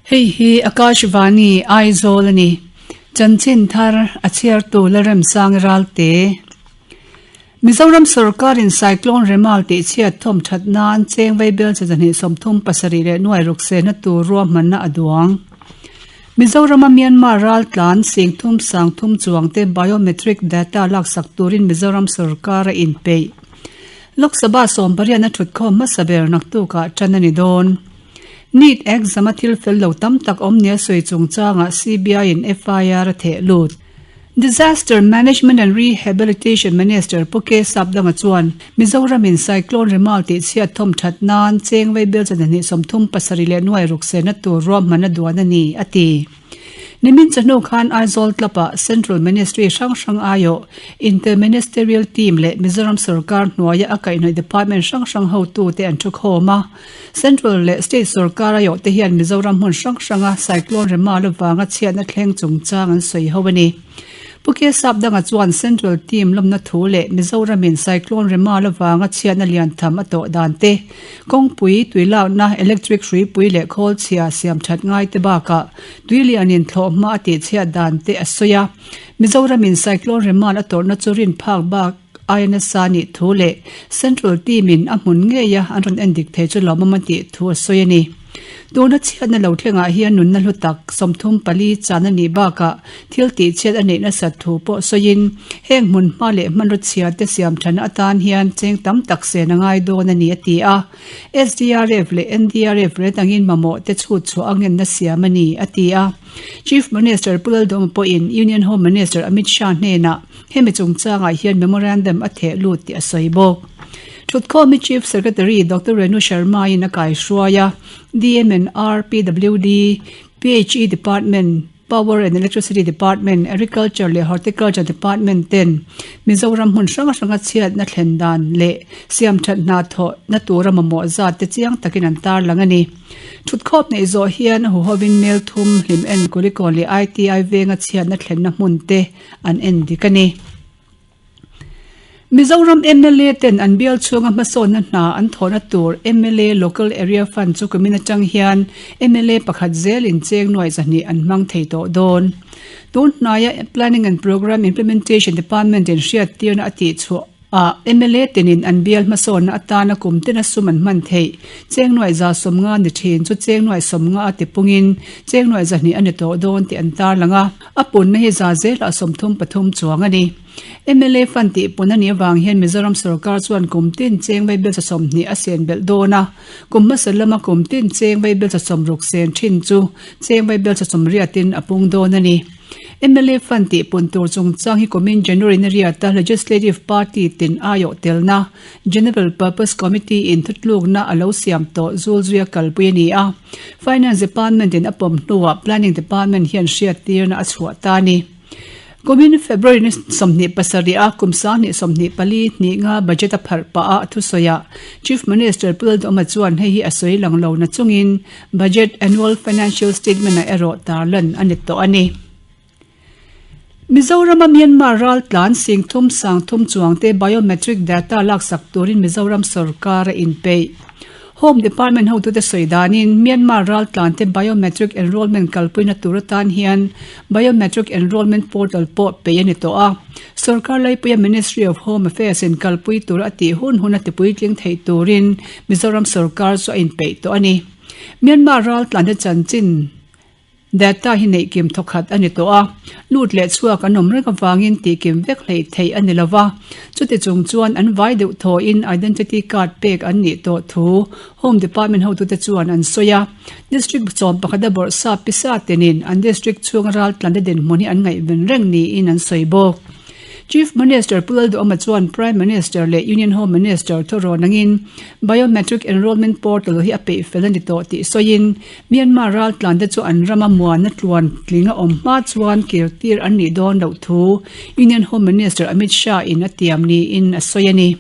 Hei hi Akashvani Aizawl a ni. Chanchin thar a chhiartu Lalremsang Ralte. Mizoram sawrkarin Cyclone Remal tih chhiat thawm that nan cheng vaibel chi 237 leh nuai ruk sehna tur ruahmanna a duang. Mizorama Myanmar raltlan singthum sangthum chuangte biometric data laksak turin Mizoram sawrkar a inpeih. Lok Sabha sawmpariatna thutkhawm hmasa ber naktukah tan a ni dawn. NEET exam a thil fel lo tam tak awm nia sawi chungchangah CBI in FIR a theh lut. Disaster Management and Rehabilitation Minister Pu K Sapdanga chuan Mizoramin Cyclone Remal tih chhiat thawm that nan cheng vaibel 237 leh nuai ruk sehna tur ruahman a duan a ni, a ti. Nimin chawhnu khan Aizawl Club-ah Central Ministry hrang hrang aiawh Inter-Ministerial Team leh Mizoram sawrkar hnuaia a kaihhnawih department hrang hrang hotute an thukhawm a. Central leh State sawrkar aiawhte hian Mizoram hmun hrang hranga Cyclone Remal avanga chhiatna thleng chungchang an sawi ho a ni. Pu K Sapdanga chuan Central Team lawmna thu leh Mizoramin Cyclone Remal avanga chhiatna lian tham a tawh dan te, kawngpui, tuilakna, electric hruipui leh khawl chhia siam that ngai te bakah tui lianin thlawh hma a tihchhiat dan te a sawi a. Mizoramin Cyclone Remal a tawrhna chu rin phak bak aia nasa nih thu leh Central Team in a hmun ngeia an rawn endik thei chu lawmawm a tih thu a sawi a ni. Tuna chhiatna lo thlengah hian nunna hlu tak 34 chan a nih bakah thil tih chhiat a neih nasat thu pawh sawiin heng hmun hma leh hmanraw chhia te siam thana atan hian cheng tam tak sen a ngai dawn a ni a ti a. SDRF leh NDRF ret angin mamawh te chhut chhuah a ngenna siam a ni a ti a. Chief Minister Pu Lalduhawma pawhin Union Home Minister Amit Shah hnenah Hemi chungchangah hian memorandum a theh lut tih a sawi bawk. Thutkhawmi Chief Secretary Doctor Renu Sharma-in a kaihruai a, DMNR, PWD, PHE Department, Power and Electricity Department, Agriculture leh Horticulture Department ten Mizoram hmun hrang hranga chhiatna thlen dan leh siamthat hna thawhna tura mamawh zat te chiang takin an tarlang a ni. Thutkhawp neih zawh hian huhovin mel thum hlim en Kulikawn leh ITI venga chhiatna thlenna hmun te an en dik a ni. Mizoram mla ten an bial chhunga hmasawnna hna an thawhna tur mla Local Area Fund chu kumin atang hian mla pakhat zelin cheng nuai 200 an hmang thei tawh dawn. Tun hnaia Planning and Programme Implementation Department in hriattirna a tihchhuah Ah mla tenin an bial hmasawnna atana kum tena sum an hman theih. Cheng nuaih 150 ni thin chu cheng nuaih 50 a ti pungin cheng nuaih 200 a ni tawh dawn tih an tarlang a, a punna hi za zelah 33 chuang a ni. Mla fund tih pun a nih avang hian Mizoram sorkar chuan kum tin cheng vaibel 20 a sen belh dawn a, kum hmasa lama kum tin cheng vaibel 60 sen thin chu cheng vaibel 80 in a pung dawn a ni. Mla fund tih pun tur chungchang hi kumin January na riata Legislative Party tin aiawh telna General Purpose Committee in thutlukna a lo siam tawh zulzuia kalpui a ni a. Finance Department in a pawm hnuah Planning Department hian hriattirna a chhuah ta a ni. Kumin February ni 27 a kum 2024 hnih nga budget a pharh pah a thusawiah Chief Minister Pu Lalduhoma chuan hei hi a sawi lang lo nachungin Budget Annual Financial Statement ah erawh tarlan a ni tawh a ni. Mizorama Myanmar raltlan singthum sangthum chuangte biometric data laksak turin Mizoram sorkar a inpeih. Home Department hotute sawi danin Myanmar raltlante biometric enrollment kalpuina tur atan hian biometric enrollment portal pawh peih a ni tawh a. Sorkar laipuia Ministry of Home Affairs in kalpui tur a tih hun hun a tipuitling theih turin Mizoram sorkar chu a inpeih tawh a ni. Myanmar raltlante chanchin data hi neih kim thawkhat a ni tawh a, lut leh chhuak an awm reng avangin tih kim vek hleih theih a ni lo va. Chuti chung chuan an vai deuh thawhin identity card pek an nih tawh thu Home Department hotute chuan an sawi a. District chawm pakhata bawrhsa pisa tenin an district chhunga raltlante dinhmun hi an ngaihven reng niin an sawi bawk. Chief Minister Pu Lalduhoma chuan Prime Minister leh Union Home Minister thurawn angin Biometric Enrolment Portal hi a peih fel a ni tawh tih sawiin Myanmar raltlante chu an rama muanna tluan tling a awm hma chuan kirtir an nih dawn loh thu Union Home Minister Amit Shah in a tiam niin a sawi a ni.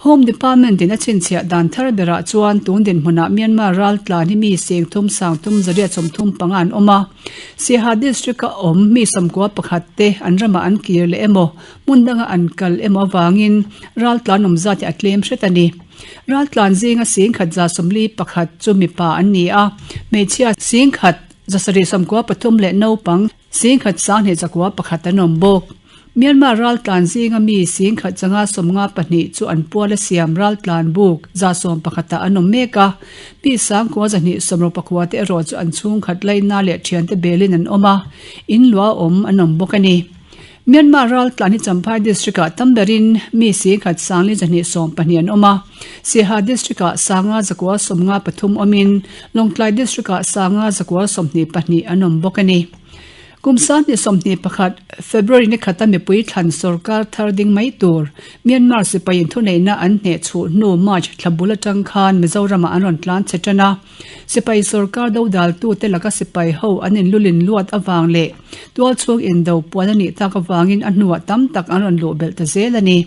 Home Department in a chhinchhiah dan thar berah chuan tun dinhmunah Myanmar raltlan hi mi sengthum sangthum 135 an awm a. Siaha District-a awm mi 91 te an ramah an kir leh emaw, hmun danga an kal emaw avangin raltlan awm zat hi a tlem hret a ni. Raltlan zinga 1,041 chu mipa an ni a, hmeichhia 1,000. 793 leh naupang 10,000 sanghnih zakua pakhat an awm bawk. Myanmar raltlan zinga mi 10,000 zanga 52 chu an puala siam raltlan buk 11% ah an awm mek a, mi sangkua 200 sawmraw pakua te erawh chu an chhungkhat laina leh thiante belin an awm a, in lua awm an awm bawk a ni. Myanmar raltlan hi Champhai District-ah tam berin mi 10,000 sangli 212 an awm a, Siaha District-ah sanga zakua 53 awmin Lawngtlai District-ah sanga zakua 22 an awm bawk a ni. Kum 2021 February ni khata mipui thlan sorkar thar ding mai tur Myanmar sipai inthuneihna an hneh chhuh hnu March thla bul atang khan Mizoramah an rawn tlan chhe tan a. Sipai sorkar dodaltute laka sipai ho an inlulin luat avang leh tualchhung indo puan a nih tak avangin a hnuah tam tak an rawn luh belh ta zel a ni.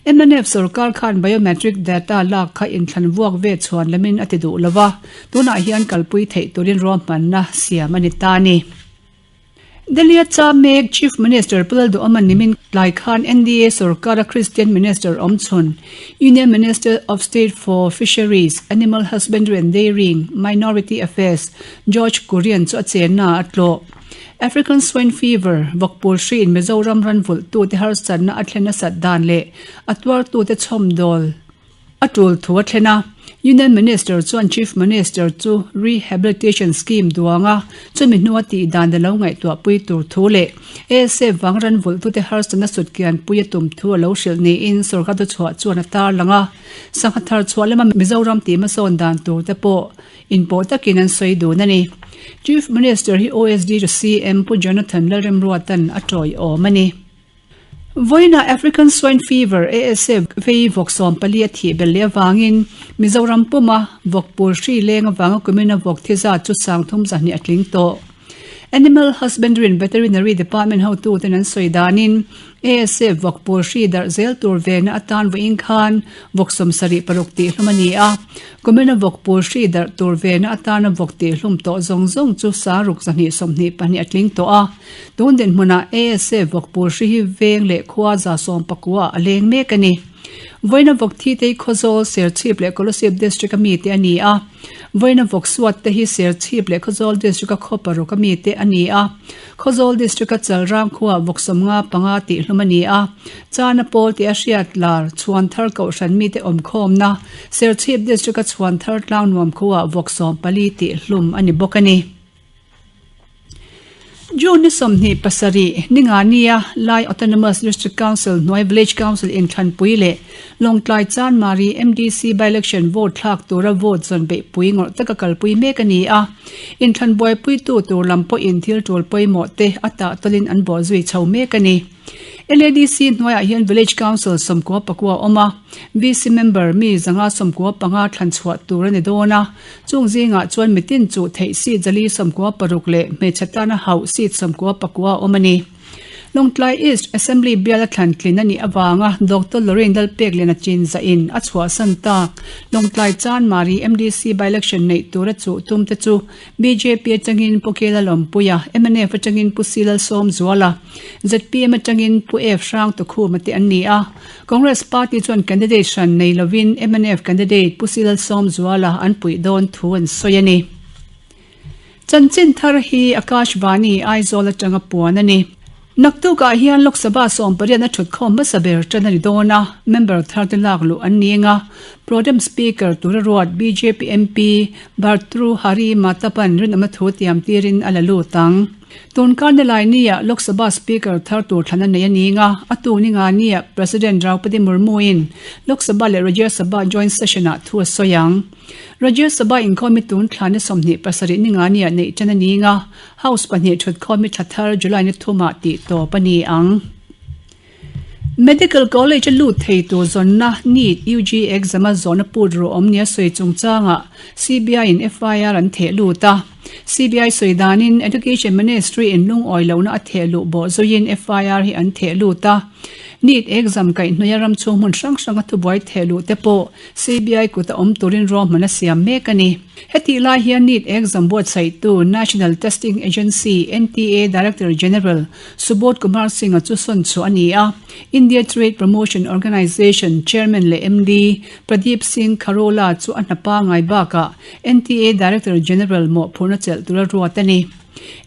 Mnf sorkar khan biometric data lak kha inthlan vuak ve chhuan lamin a ti duh lo va, tunah hian kalpui theih turin ruahmanna siam a ni ta a ni. Delhi-a cha mek Chief Minister Pu Lalduhawma nimin tlai khan NDA sorkara Christian Minister awm chhun Union Minister of State for Fisheries, Animal Husbandry and Dairying, Minority Affairs, George Kurian chu a chenna a tlawh. African Swine Fever, vawkpul hri in Mizoram ran vulhtute harsatna a thlen nasat dan leh a tuartute chhawmdawl A tul thu a thlen a, Union Minister chuan Chief Minister chu Rehabilitation Scheme duang a, chumi hnua tih dan a lo ngaihtuahpui tur thu leh ASF vang ran vulhtute harsatna sutkian pui a tum thu a lo hrilh niin sorkar thuchhuah chuan a tarlang a. Sangha thar chhuah lama Mizoram tih hmasawn dan tur te pawh inpawh takin an sawi dun a ni. Chief Minister hi OSD to CM Pu Jonathan Lalremruatan a tawiawm a ni. Vawiinah African Swine Fever, ASF, vei vawk 14 a thih belh leh avangin Mizoram puma vawk pul hri leng avanga kumina vawk thi zat chu 32 a tling tawh. Animal Husbandry and Veterinary Department hotuten an sawi danin ASF vawk pul hri darh zel tur vena atan vawiin khan vawk 76 tih hlum a ni a. Kumina vawk pul hri darh tur vena atana vawk tih hlum tawh zawng zawng chu 6,222 a tling tawh a. Tun dinhmunah ASA vawk pul hri hi veng leh khua 19 ah a leng mek a ni. Vawiina vawk thi te hi Khawzawl, Serchhip leh Kolasib District a mite a ni a. Vawiina vawk suat te hi Serchhip leh Khawzawl District a khaw paruk a mite a ni a. Khawzawl District a Chalrang khuaah vawk 55 tih hlum a ni a. Chana pawl tih a hriat lar Chhuanthar Kohhran mite awmkhawmna Serchhip District a Chhuanthar Tlangnuam khuaah vawk 14 tih hlum a ni bawk a ni. June ni 27, Ningania, Lai Autonomous District Council hnuai Village Council inthlanpui leh Lawngtlai Chanmari MDC by-election vote thlak tura vote zawn beihpui ngawrh taka kalpui mek a ni a. Inthlan buaipuitu tur lam pawhin thil tul pawimawh te a tahtawlin an bawhzui chho mek a ni. LADC hnuaiah hian Village Council 99 a awm a, VC member mi 195 thlan chhuah tur a ni dawn a, chung zingah chuan mitin chuh theih seat 496 leh hmeichhe tana hauh seat 99 a awm a ni. Lawngtlai East Assembly biala thlan tlin a nih avanga Doctor Lorraine Lalpekliana chinzahin a chhuahsan tak Lawngtlai Chanmari MDC by-election neih tura chuh tum te chu Bjp atangin Pu Kela Lawmpuia, mnf atangin Pu C Lalsawmzuala, zpm atangin Pu F Hrangtukhuma te an ni a. Congress party chuan candidate hran nei lovin mnf candidate Pu C Lalsawmzuala an puih dawn thu an sawi a ni. Chanchin thar hi Akashvani, Aizawl atanga puan a ni. Naktukah hian Lok Sabha 18 a thutkhawm hmasa ber tan a ni dawn a, member thar te lak luh an ni eng a, Pro-tem Speaker tura ruat bjp MP Bhartru Hari Matapan rinawmna thu tiam tirin a la lut ang. Tun karnalai nia Lok Sabha Speaker thar tur thlan a nei a ni eng a, a tu ni nga nia President Draupadi Murmu-in Lok Sabha leh Rajya Sabha joint session-ah thu a sawi ang. Rajya Sabha inkhawm hi tun thla ni 27 ni nga nia neih tan a ni eng a, House pahnih thutkhawm hi thla thar July ni thumah tih tawp a ni ang. Medical College a lut thei tur zawnna NEET UG exam a zawhna put ru awm nia sawi chungchangah CBI in FIR an theh lut a. CBI sawi danin Education Ministry in lungawi lohna a theh luh bawh zuiin FIR hi an theh lut a. NEET exam kaihhnawih a ram chhung hmun hrang hranga thubuai theh luh te pawh CBI kuta awm turin ruahman a siam mek a ni. Hetih lai hian NEET exam buatsaihtu National Testing Agency, NTA, Director General Subodh Kumar Singh-a chu sawn chhuah a ni a, India Trade Promotion Organisation Chairman leh MD Pradeep Singh Kharola chu a hna pangngai bakah NTA Director General mawhphurhna chelh tura ruat a ni.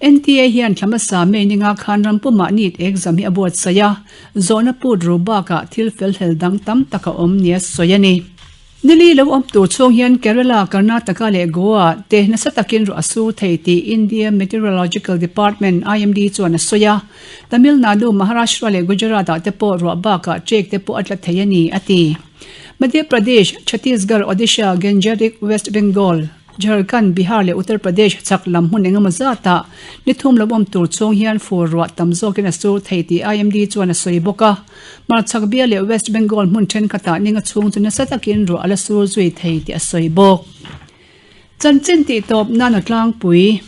NTA hian thla hmasa May ninga khan ram pumah NEET exam hi a buatsaih a, zawhna put ru bakah thil felhlel dang tam tak a awm nia sawi a ni. Nili lo awm tur chhung hian Kerala, Karnataka leh Goa te nasa takin ruah a sur thei tih India Meteorological Department, IMD, chuan a sawi a. Tamil Nadu, Maharashtra leh Gujarat-ah te pawh ruah bakah ṭek te pawh a tla thei a ni, a ti. Madhya Pradesh, Chhattisgarh, Odisha, Gangetic West Bengal, Jharkhand, Bihar leh Uttar Pradesh chak lam hmun engemaw zatah ni thum lo awm tur chhung hian fur ruah tam zawkin a sur thei tih IMD chuan a sawi bawk a. Hmarchhak bial leh West Bengal hmun thenkhatah ninga chhung chu nasa takin ruah a la sur zui thei tih a sawi bawk. Chanchin tih tawp nan a tlangpui.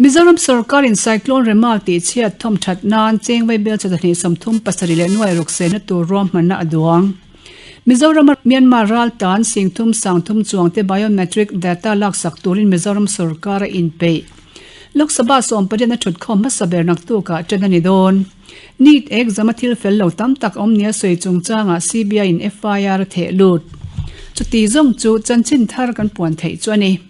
Mizoram sorkarin Cyclone Remal tihchhiat thawm that nan cheng vaibel chawhnih 37 leh nuai ruk sehna tur ruahmanna a duang. Mizorama Myanmar ral tan singthum sangthum chuangte biometric data laksak turin Mizoram sorkar a inpeih. Lok Sabha sawmpariatna thutkhawm hmasa ber naktukah ṭan a ni dawn. NEET exam a thil fel lo tam tak awm nia sawi chungchangah CBI in FIR a theh lut. Chuti zawng chu chanchin thar kan puan theih chu a ni.